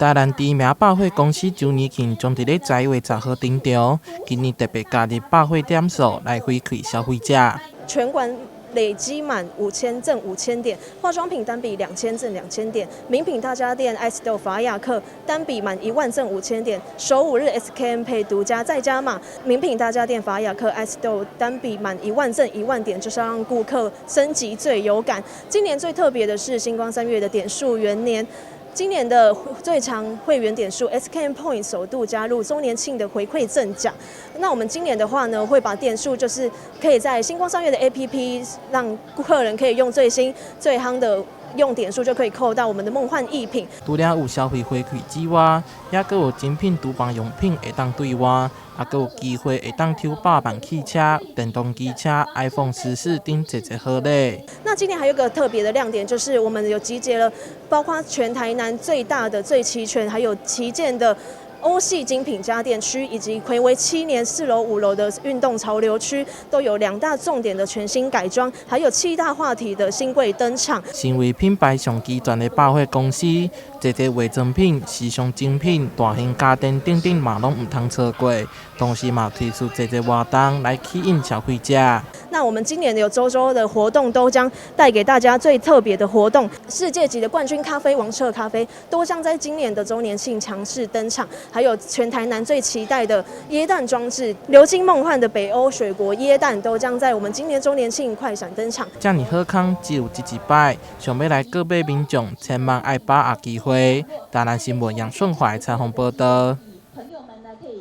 台南知名百貨公司週年慶將佇咧11月10號登場，今年特別加入百貨點數來回饋消費者。全館累積滿5000贈5000點，化妝品單筆2000贈2000點，名品大家電、iStore 法雅克單筆滿1萬贈5000點，首5日 SKM Pay 獨家再加碼，名品大家電、法雅克、iStore 單筆滿1萬贈1萬點，就是要讓顧客升級最有感。今年最特別的是新光三越的點數元年。今年的最強會員點數 SKM Point 首度加入週年慶的回饋贈獎。那我們今年的話呢，會把點數就是可以在新光三越的 APP，讓客人可以用最新最夯的用點數就可以扣到我們的夢幻逸品。除了有消費回饋之外，也閣有精品廚房用品會當兌換，也閣有機會會當抽百萬汽車、電動機車、iPhone 14等濟濟好禮。那今年還有一個特別的亮點，就是我們有集結了包括全台南最大的、最齊全，還有旗艦的歐系精品家電區，以及睽違7年4樓、5樓的運動潮流區，都有兩大重點的全新改裝，還有七大話題的新櫃登場。成為品牌上齊全的百貨公司，濟濟化妝品、時尚精品、大型家電等等嘛攏毋通錯過，同時嘛推出濟濟活動來吸引消費者。那我們今年有週週的活動，都將帶給大家最特別的活動，世界級的冠軍咖啡王徹咖啡都將在今年的週年慶強勢登場，還有全台南最期待的耶誕裝置，流金夢幻的北歐水果耶誕都將在我們今年週年慶快閃登場。遮爾好康只有這一擺，想欲來購買民眾千萬愛把握機會。台南新聞楊順懷採訪報道。